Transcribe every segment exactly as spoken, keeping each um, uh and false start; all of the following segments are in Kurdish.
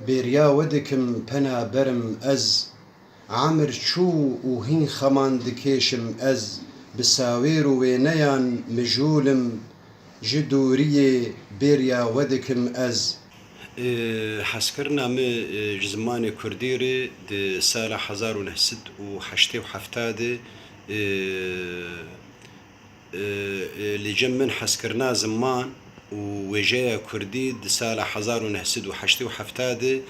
Bêriya we dikim pena berim ez, emir çû û hîn xeman dikêşim ez, bi sawêr û wêneyan mijûl im, ji dûriyê bêriya we dikim ez. Ê, hezkirina min, ê, ji zimanê kurdî re di sala hezar û neh sed û heştê û hefta de, ê, ê, ê, li cem min hezkirina ziman û wêjeya kurdî di sala hezar û neh sed û heştê û hefta de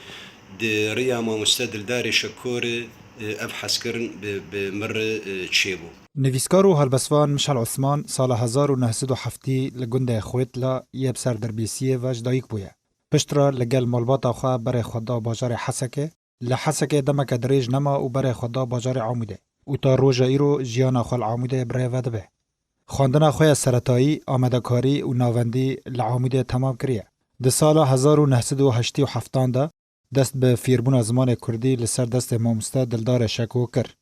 di riya mamoste Dildarê Şekorê, ê, ev hezkirin bi, bi min re, ê, çêbû. Nivîskar û helbestvan Mişal Osman sala hezar û neh sed û heftî li gundê Xwêtla yê bi ser Dirbêsiyê ve ji dayik bûye. Piştre li gel malbata xwe berê xwe da bajarê Hesekê. Li Hesekê demeke dirêj nema û berê xwe da bajarê Amûdê û ta roja îro jiyana xwe li Amûdê bi rê ve dibe. Xwendina xwe ya seretayî, amadekarî û navendî li Amûdê temam kiriye. Di sala hezar û neh sed û heştê û heftan de dest bi fêrbûna zimanê kurdî li ser destê mamoste Dildarê Şeko kir.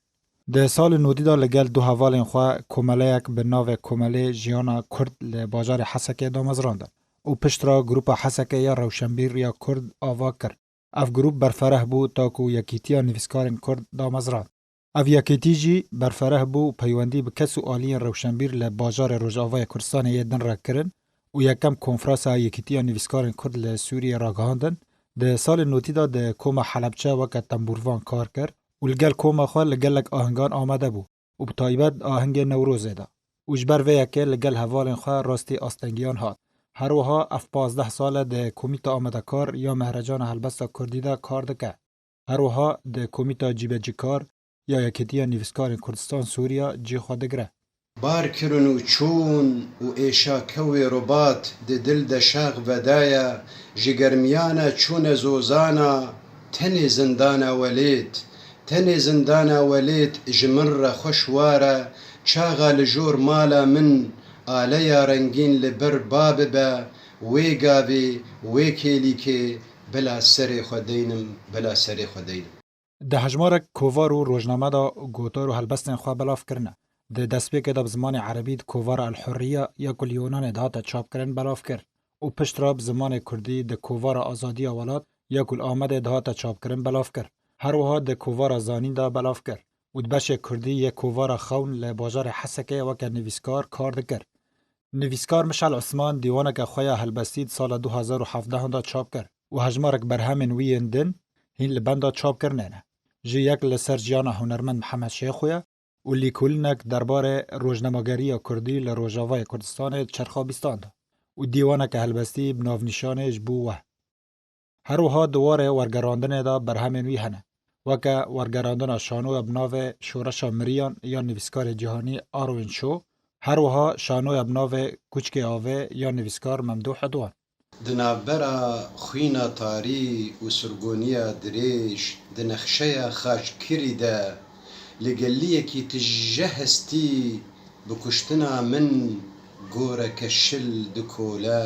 Di salên nodî de li gel du hevalên xwe komeleyek bi navê Komelê Jiyana Kurd li bajarê Hesekê damezrandin û piştre grûpa Hesekê ya rewşenbîr ya Kurd ava kir. Ev grûp berfereh bû ta ku Yekîtiya Nivîskarên Kurd damezrand. Ev yekîtî jî berfereh bû û peywendî bi kes û aliyên rewşenbîr li bajarê Rojavayê Kurdistanê yê din re kirin û yekem konferansa Yekîtiya Nivîskarên Kurd li Sûriyê ragihandin. Di salên notî de di koma Helebçe weke tembûrvan kar kir û li gel koma xwe li gelek ahingan amade bû û bi taybet ahingê Newrozê de û ji ber vê yekê li gel hevalên xwe rastî astengiyan hat. Her wiha ev pazdeh sal e di Komîta Amadekar ya Mehrecana Helbesta Kurdî de kar dike. Her wiha di Komîta Cîbecîkar ya Yekîtiya Nivîskarên Kurdistan Sûriya cî xwe digire. Bar kirin û çûn û êşa kewê robat di dil de şax vedaya, ji germiyana çûne zozana, tenê zindana welêt, tenê zindana welêt ji min re xweş war e, çaxa li jor mala min aleya rengîn li ber ba bibe, wê gavê, wê kêlîkê bila serê xwe deynim, bila serê xwe deynim. Di hejmarek kovar û rojname de gotar û helbestên xwe belav kirine. Di destpêkê de bi zimanê erebî di kovara El Hurriye ya ku li Yunanê dihate çapkirin belav kir û piştre bi zimanê kurdî di kovara Azadiya Welat ya ku li Amedê dihate çapkirin belav kir. Her wiha di kovara Zanîn de belav kir û di beşê kurdî yê kovara Xewn li bajarê Hesekê weke nivîskar kar dikir. Nivîskar Mişal Osman dîwaneke xwe ya helbestî di sala du hezar û hevdehan de çap kir û hejmarek berhemên wî yên din hîn li benda çapkirinê ne. Ji yek li ser jiyana hunermend Mihemed Şêxo ye û lîkolînek derbarê rojnamegeriya kurdî li Rojavayê Kurdistanê di Çerxa Bîstan de û dîwaneke helbestî bi navnîşanê Ji bo we. Her wiha di warê wergerandinê de berhemên wî hene, weke wergerandina şanoya bi navê Şoreşa Miriyan ya nivîskarê cîhanî Arwin Şo, her wiha şanoya bi navê Kuçkê Avê ya nivîskar Memdûh Edwan. Di navbera xwîna tarî û sirgoniya dirêj di nexşeya xaçkirî de li geliyekî tije hestî bi kuştina min goreke şil dikole.